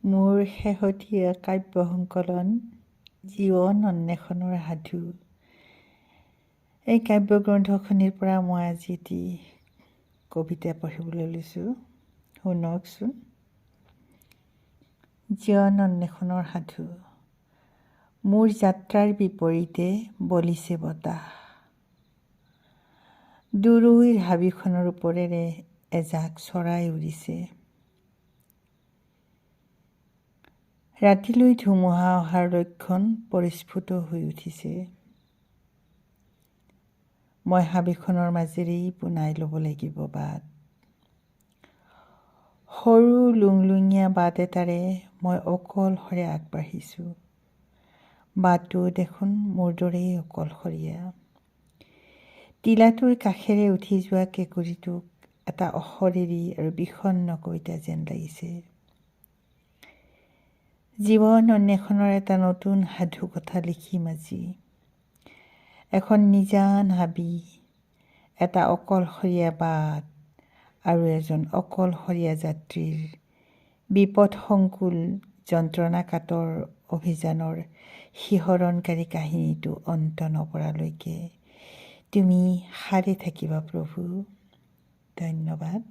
মোৰ শেহতীয়া কাব্য সংকলন জীৱন অন্বেষণৰ সাধু, এই কাব্যগ্ৰন্থখনিৰ পৰা মই আজি এটি কবিতা পঢ়িবলৈ লৈছোঁ, শুনকচোন। জীৱন অন্বেষণৰ সাধু। মোৰ যাত্ৰাৰ বিপৰীতে বলিছে বতাহ। দূৰৈৰ হাবিখনৰ ওপৰেৰে এজাক চৰাই উৰিছে। ৰাতিলৈ ধুমুহা অহাৰ লক্ষণ পৰিস্ফুট হৈ উঠিছে। মই হাবিখনৰ মাজেৰেই পোনাই ল'ব লাগিব বাট। সৰু লুংলুঙীয়া বাট এটাৰে মই অকলশৰে আগবাঢ়িছোঁ। বাটটো দেখোন মোৰ দৰেই অকলশৰীয়া। টিলাটোৰ কাষেৰে উঠি যোৱা কেঁকুৰিটোক এটা অশৰীৰী আৰু বিষণ্ণ কবিতা যেন লাগিছে। জীৱন অন্বেষণৰ এটা নতুন সাধু কথা লিখিম আজি। এখন নিজান হাবি, এটা অকলশৰীয়া বাট আৰু এজন অকলশৰীয়া যাত্ৰীৰ বিপদসংকুল যন্ত্ৰণাকাতৰ অভিযানৰ শিহৰণকাৰী কাহিনীটো অন্ত নপৰালৈকে তুমি সাৰে থাকিবা প্ৰভু। ধন্যবাদ।